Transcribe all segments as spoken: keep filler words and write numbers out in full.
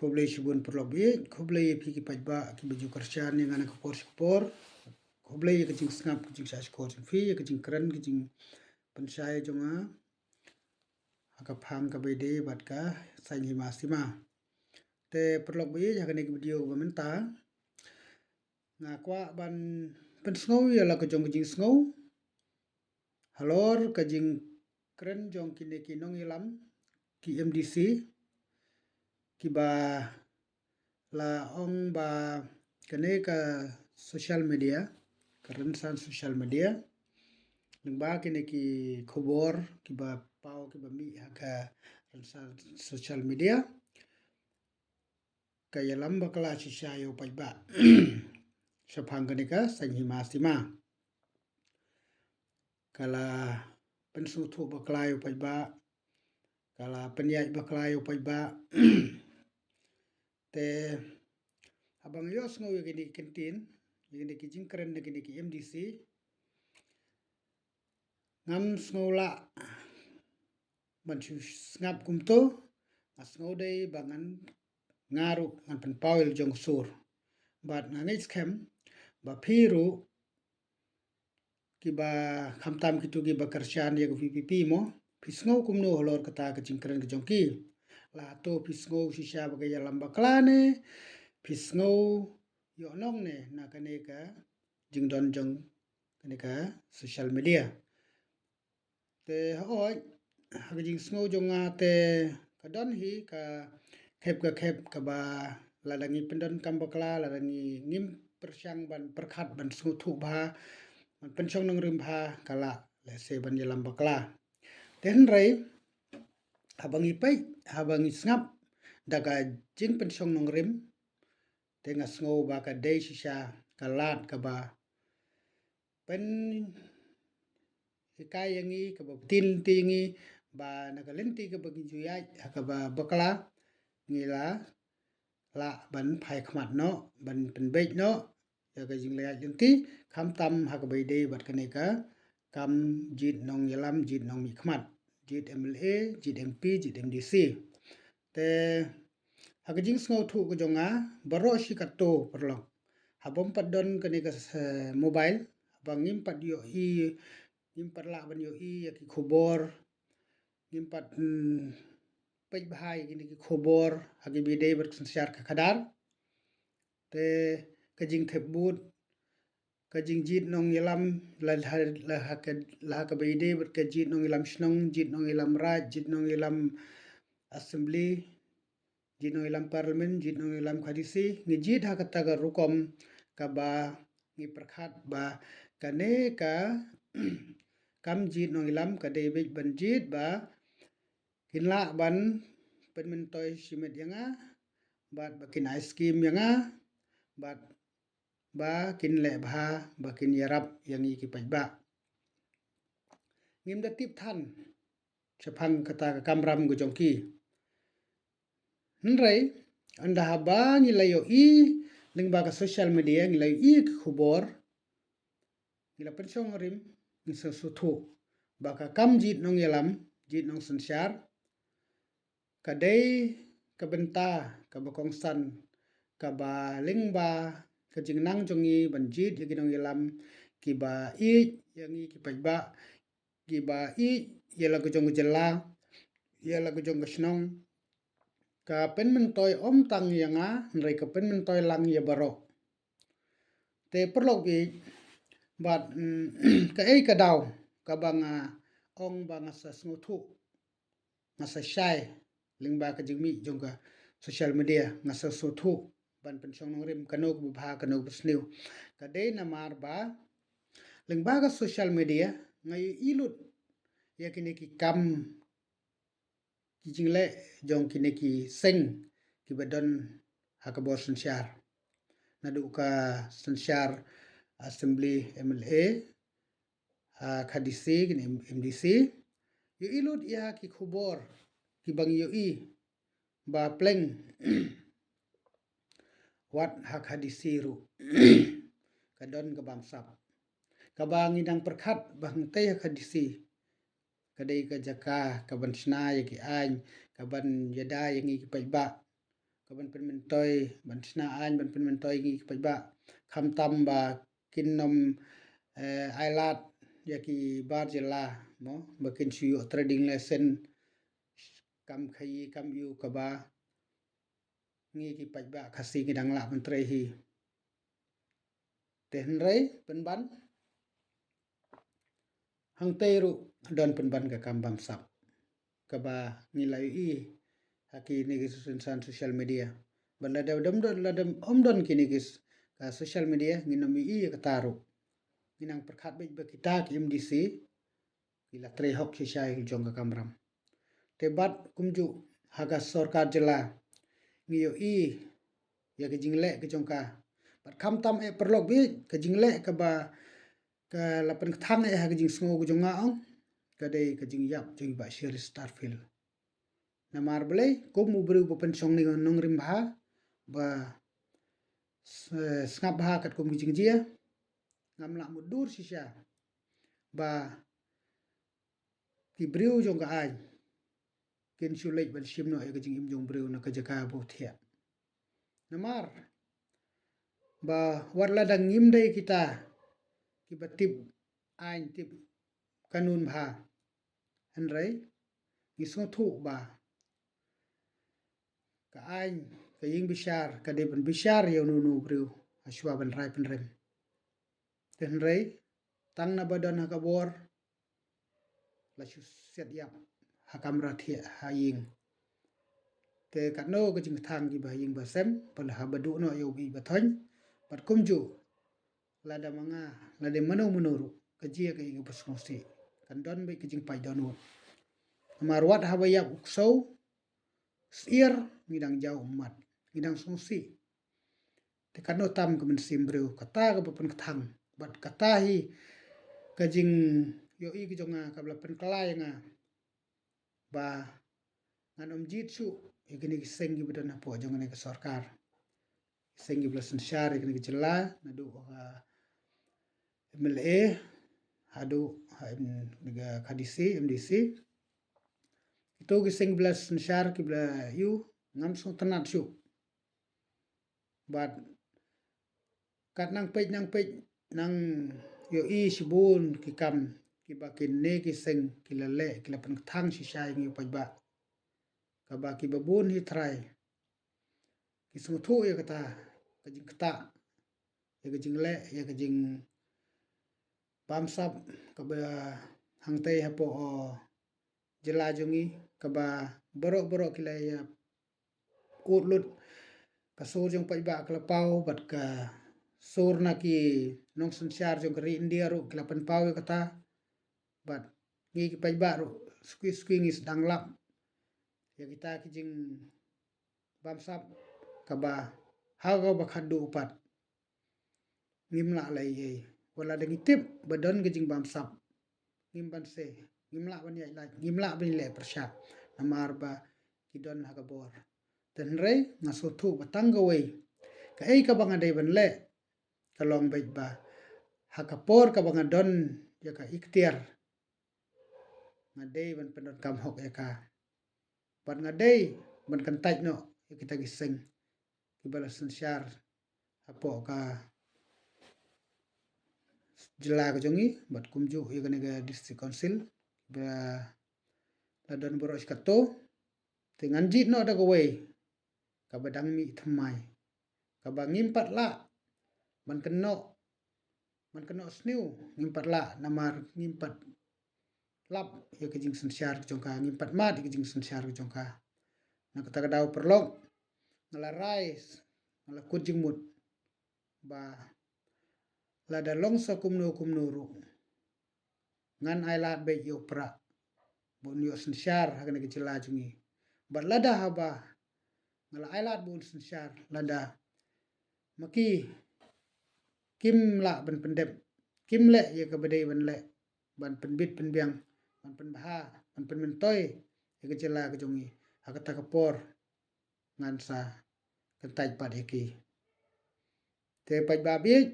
Khublei shibun paralok baieit, khublei ïa phi ki paidbah kiba ju kyrshan ïa nga na ka por sha ka por. Khublei ïa ka jingsngap, ka jingshah shkor jong phi ïa ka jingkren, ka jingpynshai jong nga ha ka phang kaba ïadei bad ka saiñ hima sima. Te paralok baieit, ha kane ka video kaba mynta nga kwah ban pynsngew ïa la ka jong ka jingsngew halor ka jingkren jong kine ki nongïalam, ki M D C, kiba la ong ba kane ka social media, ka rynsan social media, lyngba kine ki khubor kiba paw, kiba mih ha ka rynsan social media, ka ïalam bakla shisha ïa u paidbah shaphang kane ka saiñ hima sima. Ka la pynsngewthuh bakla ïa u paidbah, ka la pynïaid bakla ïa u paidbah. Te haba nga ïohsngew ïa kine ki kyntien, ïa kine ki jingkren na kine ki M D C, ngam sngew lah ban shu sngap kumto. Nga sngew dei ba ngan, nga ruh ngan pynpaw ïa la jong ka sur. Bad nga ngeit skhem ba phi ruh, kiba khamtam kito kiba kyrshan ïa ka V P P mo, phi sngew kumno halor kata ka jingkren ka jong ki? La hato phi sngew shisha ba ka ïalam bakla ne phi sngew ïohnong ne na kane ka jingdon jong kane ka social media? Te hooid, ha ka jingsngew jong nga te ka don hi ka khep ka khep kaba lada ngi pyndonkam bakla, lada ngi ngim pyrshang ban pyrkhat ban sngewthuh bha, ban pynshong nongrim bha, ka lah lehse ban ïalam bakla. Te hynrei haba ngi peit, haba ngi sngap da ka jingpynshong nongrim, te nga sngew ba ka dei shisha ka lad kaba pynhikai ïa ngi, kaba pynthikna lynti ïa ngi ba na ka lynti kaba ngi ju ïaid ha kaba bakla, ngi la lah ban phai khmat noh, ban pynbeit noh ïa ka jingleit lynti, khamtam ha kaba ïadei bad kane ka kam jied nongïalam, jied nongmihkhmat, jied M L A, jied M P, jied M D C. Te ha ka jingsngewthuh ka jong nga, baroh shi katto paralok, haba ym pat don kane ka s-, mobile, haba ngim pat ïohi, ngim pat lah ban ïohi ïa ki khubor, ngim pat, mm, peit bha ïa kine ki khubor ha kiba ïadei bad ka synshar ka khadar. Te ka jingthep vote, ka jingjied nongïalam, la, la, la ha ka, la ha kaba ïadei bad ka jied nongïalam shnong, jied nongïalam raid, jied nongïalam assembly, jied nongïalam parliament, jied nongïalam K H A D C, ngi jied ha kata ka rukom kaba ngi pyrkhat ba kane ka kam jied nongïalam ka dei beit ban jied ba kin lah ban pynmyntoi shimet ïa nga, bad ba kin ai skim ïa nga, bad ba kin leh bha, ba kin ïarap ïa ngi ki paidbah. Ngim da tip than shaphang kata ka kamram ka jong ki. Hynrei ynda haba ngi la ïohi lyngba ka social media, ngi la ïohi ki khubor, ngi la pynshong nongrim, ngi sngewthuh ba ka kam jied nongïalam, jied nongsynshar, ka dei ka bynta kaba kongsan, kaba lyngba ka jingnang jong ngi ban jied ïa ki nongïalam kiba ïeit ïa ngi ki paidbah, kiba ïeit ïa la ka jong ka jylla, ïa la ka jong ka shnong. Ka pynmyntoi ym tang ïa nga, hynrei ka pynmyntoi lang ïa baroh. Te paralok baieit, bad, mm, kaei ka daw kaba nga ong ba nga sa sngewthuh, nga sa shai lyngba ka jingmih jong ka social media, nga sa sngewthuh ban pynshong nongrim, kano kaba bha, kano kaba sniew? Ka dei namar ba lyngba ka social media nga ïohi lut ïa kine ki kam, ki jingleh jong kine ki seng kiba don ha ka bor synshar, naduh ka synshar assembly, M L A, ha K H A D C, kine M-, M D C. Ïohi lut ïa ki khubor kiba ngi ïohi ba pleng wat ha K H A D C ruh ka don ka bamsap. Kaba ngi dang pyrkhat ba hangtei ha K H A D C ka dei ka jaka kaban shna ïa ki aiñ, kaban ïada ïa ngi ki paidbah. ka ban pynmyntoi, ban shna aiñ, ban pynmyntoi ïa ki paidbah. Khamtam ba kin ym, eh, ai lad ïa ki bar jylla, mo, ba kin shu ïoh trading license kam khaïi kam ïew kaba ngi ki paidbah Khasi ngi dang lah ban trei hi. Te hynrei pynban, hangtei ruh don pynban ka kam bamsap kaba ngi la ïohi ha kine ki sosyal, social media. Bad lada ym don, lada ym don kine ki s-, ka social media, ngin ym ïohi ïa kata ruh. Ngi nang pyrkhat beit ba kita ki M D C ki la trei hok shisha ïa ka jong ka kamram. Te bad kumjuh ha ka sorkar jylla ngi ïohi ïa ka jingleh ka jong ka. Bad khamtam eh paralok bad ka jingleh kaba ka la pynkthang eh ha ka jingsngew ka jong nga ong, ka dei ka jingïap jong i Bah Sherrie Starfield. Namar balei, kum u briew ba pynshong nongrim bha, ba s-, sngap bha katkum ki jingjia, ngam lah mutdur shisha ba ki briew jong ka aiñ kin shu leit ban shim noh ïa ka jingim jong u briew na ka jaka ba u thiah. Namar ba wat la dang ngim dei kita kiba tip aiñ tip kanun bha, hynrei ngi sngewthuh ba ka aiñ, ka ïing bishar ka dei ban bishar ïa uno uno u briew ha shuwa ban rai pynrem. Te hynrei tang na ba don ha ka bor la shu siat ïap ha kamra thiah ha ïing. Te katno ka jingkthang kiba ha ïing ba sem, ba la haba duh noh ïa u bih ba thoiñ. Bad kumjuh, lada ma nga, lada mano mano ruh, ka jia ka ïing ba sngewsih, kan don beit ka jingpait dohnud. Namar wat haba ïap u ksew syiar, ngi dang jaw ummat, ngi dang sngewsih. Te katno tam ka mynsiem briew, kata kaba pynkthang. Bad kata hi ka jingïohi ka jong nga kaba la pynkylla ïa nga ba ngan ym jied shuh ïa kine ki seng kiba don hapoh jong kane ka sorkar. Ki seng kiba la synshar ïa kane ka jylla, naduh ha M L A haduh ha M-, ka D C, M D C. Kito ki seng kiba la synshar kiba la ïoh, ngam sngewtynnat shuh. Bad kat nang peit nang peit nang ïohi shibun ki kam kiba kine ki seng ki la leh, ki la pynkthang shisha ïa ngi u paidbah. Kaba kiba bun hi trai ki sngewthuh ïa kata ka jingktah, ïa ka jingleh, ïa ka jingbamsap kaba hangtei hapoh jylla jong ngi, kaba baroh baroh ki la ïa ud lut. Ka sur jong paidbah ka la paw, bad ka sur na ki nongsynshar jong ka ri India ruh ki la pynpaw ïa kata. Bad ngi ki paidbah ruh suki suki ngi sdang lap ïa kita ki jingbamsap kaba ha kaba khatduh pat ngim lah leh ei ei. Wat la dang ngi tip ba don ka jingbamsap, ngim ban se, ngim lah ban ïaid lait, ngim lah ban leh pyrshah, namar ba ki don ha ka bor. Te hynrei nga sngewthuh ba tang kawei kaei kaba nga dei ban leh ka long beit ba ha ka por kaba nga don ïa ka iktiar, nga dei ban pyndonkam hok ïa ka. Bad nga dei ban kyntait noh ïa kita ki seng kiba la synshar hapoh ka jylla ka jong ngi, bad kumjuh ïa kane ka District Council ba la don baroh shi kato. Te ngan jied noh da kawei kaba dang mih thymmai, kaba ngim pat lah ban kynnoh, ban kynnoh sniew, ngim pat lah, namar ngim pat lap ïa ka jingsynshar ka jong ka, ngim pat mad ïa ka jingsynshar ka jong ka. Na kata ka daw paralok, nga la rai, nga la kut jingmut ba lada long sa kumno kumno ruh, ngan ai lad beit ïa u Prah ba un ïoh synshar ha kane ka jylla jong ngi. Bad lada haba nga la ai lad ba un synshar, lada ma ki kim lah ban pyndep, kim leh ïa kaba dei ban leh, ban pynbit pynbiang, ban pynbha, ban pynmyntoi ïa ka jylla ka jong ngi, ha kata ka por ngan sa kyntait pat ïa ki. Te paidbah bad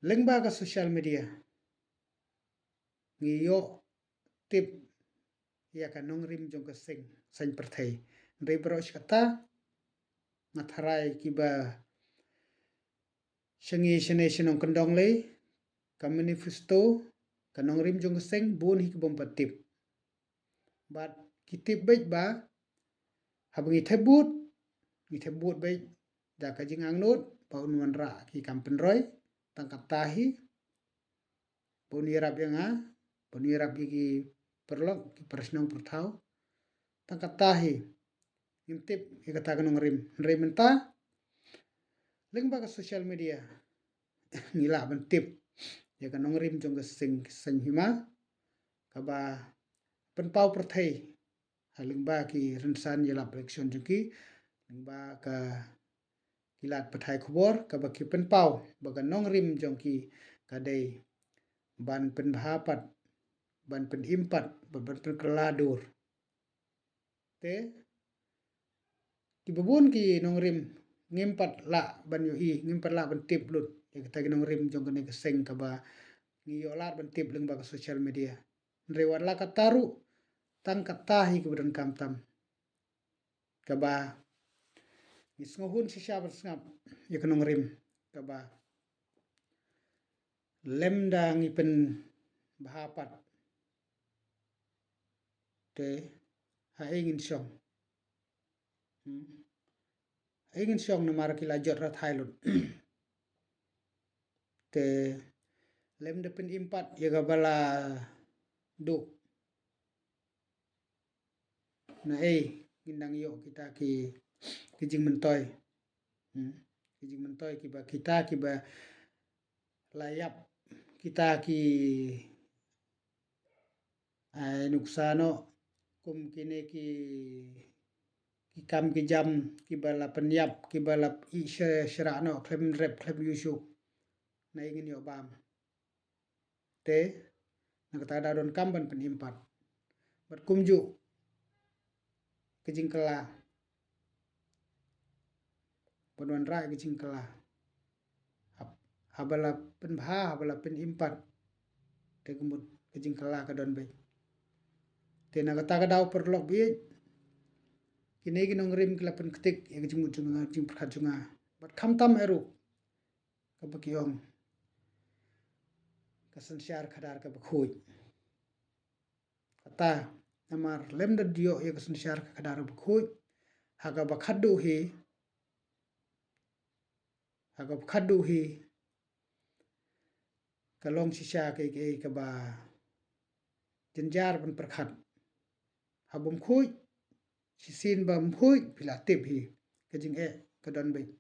lyngba ka social media ngi ïoh tip ïa ka nongrim jong ka seng saiñ pyrthei. Hynrei baroh shi katta nga tharai kiba sha ngi shane sha nongkyndong lei, ka manifesto, ka nongrim jong ka seng, bun hi kibym pat tip. Bad ki tip beit ba haba ngi thep vote, ngi thep vote beit da ka jingangnud ba un wanrah ki kam pynroi. Tang katta hi ba un ïarap ïa nga, ba un ïarap ïa ki paralok, ki parashnong parathaw. Tang katta hi ngim tip ïa kata ka nongrim. Hynrei mynta lyngba ka social media ngi lah ban tip ïa ka nongrim jong ka seng, ka seng hima, kaba pynpaw pyrthei ha lyngba ki rynsan ïalap election jong ki, lyngba ka ki lad pathai khubor, kaba ki pynpaw ba ka nongrim jong ki ka dei ban pynbha pat, ban pynim pat, ban, ban pynkylla dur. Te kiba bun ki nongrim ngim pat lah ban ïohi, ngim pat lah ban tip lut ïa kita ki nongrim jong kane ka seng kaba ngi ïoh lad ban tip lyngba ka social media. Hynrei wat la katta ruh, tang katta hi kaba donkam tam, kaba ngi sngewhun shisha ban sngap ïa ka nongrim kaba lymda ngi pynbha pat, te haei ngin shong? Hmm. Haei ngin shong namar ki la jot rathai lut. Te lymda pynim pat ïa kaba la duh, naei ngin dang ïoh kita ki, ki jingmyntoi? Hmm. Ki jingmyntoi kiba kita kiba la ïap, kita ki, ai, nuksa noh, kum kine ki, ki kam ki jam kiba la pynïap, kiba la ïeh sha-, shrah noh khlem rep khlem ïuh shuh. Naei ngin ïoh bam? Te na kata ka daw donkam ban pynim pat. Bad kumjuh ka jingkylla, ban wanrah ka jingkylla. Hab-, haba la pynbha, haba la pynim pat, te ka mut ka jingkylla ka don beit. Te na kata ka daw paralok baieit, kine ki nongrim ki la pynktik ïa ka jingmut jong nga, jingpyrkhat jong nga. Bad khamtam eh ruh kaba ki ong ka synshar khadar kaba khuid. Kata namar lymda ïoh ïa ka synshar khadar kaba khuid, ha kaba khatduh hi, ha kaba khatduh hi ka long shisha kaei kaei kaba jynjar ban pyrkhat. Haba ym khuid, shisien ba ym khuid, phi la tip hi, ka jingeh ka don beit.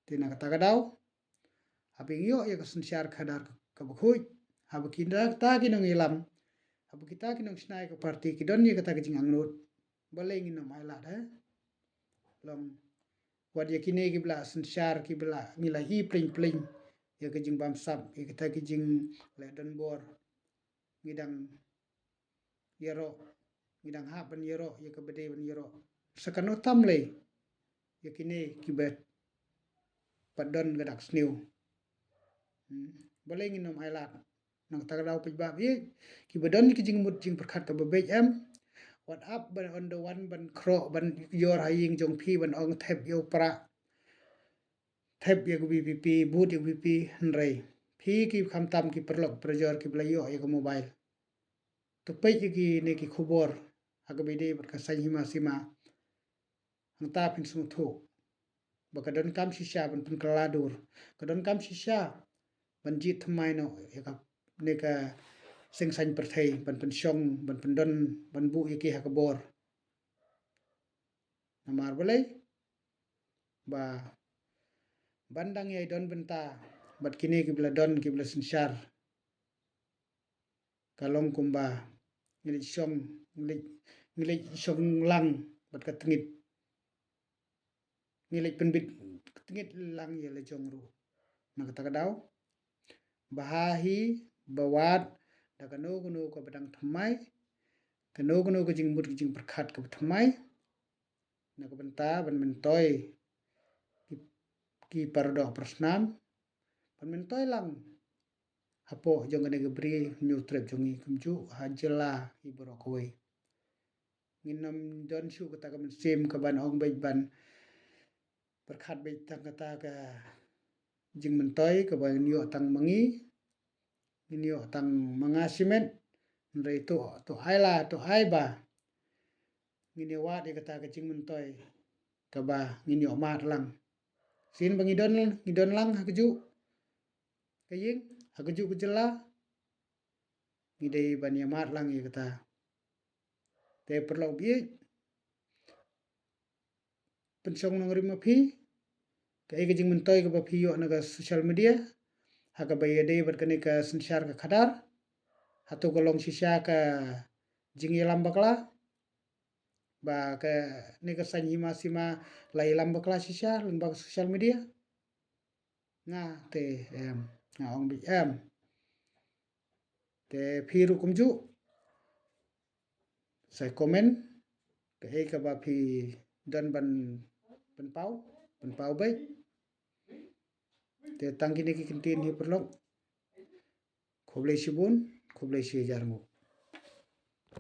Te na kata ka daw, haba ngi ïoh ïa ka synshar khadar kaba khuid, haba kita ki nongïalam, haba kita ki nongshna ïa ka party ki don ïa kata ka jingangnud, balei ngin ym ailad, eh? Long wat ïa kine kiba la synshar, kiba la, ngi la hi pleng pleng ïa ka jingbamsap, ïa kita ki jingleh donbor, ngi dang ïaroh, ngi dang hap ban ïaroh ïa kaba dei ban ïaroh. Sa kano tam lei ïa kine kiba pat don ka dak sniew. Hmm. Balei ngin ym ailad? Na kata ka daw paidbah baieit, kiba don ki jingmut jingpyrkhat kaba beit em, wat ap ban, ynda wan ban khroh, ban ïor ha ïing jong phi ban ong thep ïa u Prah, thep ïa ka VPP, bud ïa ka VPP, hynrei phi ki khamtam ki paralok parajor kiba la ïoh ïa ka mobile, to peit ïa kine ki khubor ha kaba ïadei bad ka saiñ hima sima. Hangta phin sngewthuh ba ka donkam shisha ban pynkylla dur, ka donkam shisha ban jied thymmai noh ïa kane ka seng saiñ pyrthei, ban pynshong, ban pyndon, ban buh ïa ki ha ka bor. Namar balei? Ba ban dang ïai don bynta bad kine kiba la don, kiba la synshar, ka long kumba ngi leit shong, ngi leit, ngi leit shong lang bad ka tngit. Ngi leit pynbit ka tngit lang ïa la jong ruh. Na kata ka daw, bha hi ba wat da kano kano kaba dang thymmai, kano kano ka jingmut ka jingpyrkhat kaba thymmai, na ka bynta ban myntoi ki, ki paradoh parasnam, ban myntoi lang hapoh jong kane ka bri Hynñiewtrep jong ngi, kumjuh ha jylla hi baroh kawei. Ngin ym don shuh kata ka mynsiem ka ban ong beit ban pyrkhat beit tang kata ka jingmyntoi kaba ngin ïoh tang ma ngi, ngin ïoh tang ma nga shimet. Hynrei to, to ai la, to ai ba ngin ïa wad ïa kata ka jingmyntoi kaba ngin ïoh mad lang. Sien ba ngi don, ngi don lang ha kajuh ka ïing, ha kajuh ka jylla, ngi dei ban ïa mad lang ïa kata. Te paralok baieit, pynshong nongrim ma phi, kaei ka jingmyntoi kaba phi ïoh na ka social media, ha kaba ïadei bad kane ka synshar ka khadar, hato ka long shisha ka jingïalam bakla, ba kane ka saiñ hima sima la ïalam bakla shisha lyngba ka social media? Nga te em, nga ong beit em. Te phi ruh kumjuh, sa comment kaei kaba phi don ban pynpaw, pynpaw beit. Te tang kine ki kyntien hi paralok. Khublei shibun, khublei shi hajar nguh.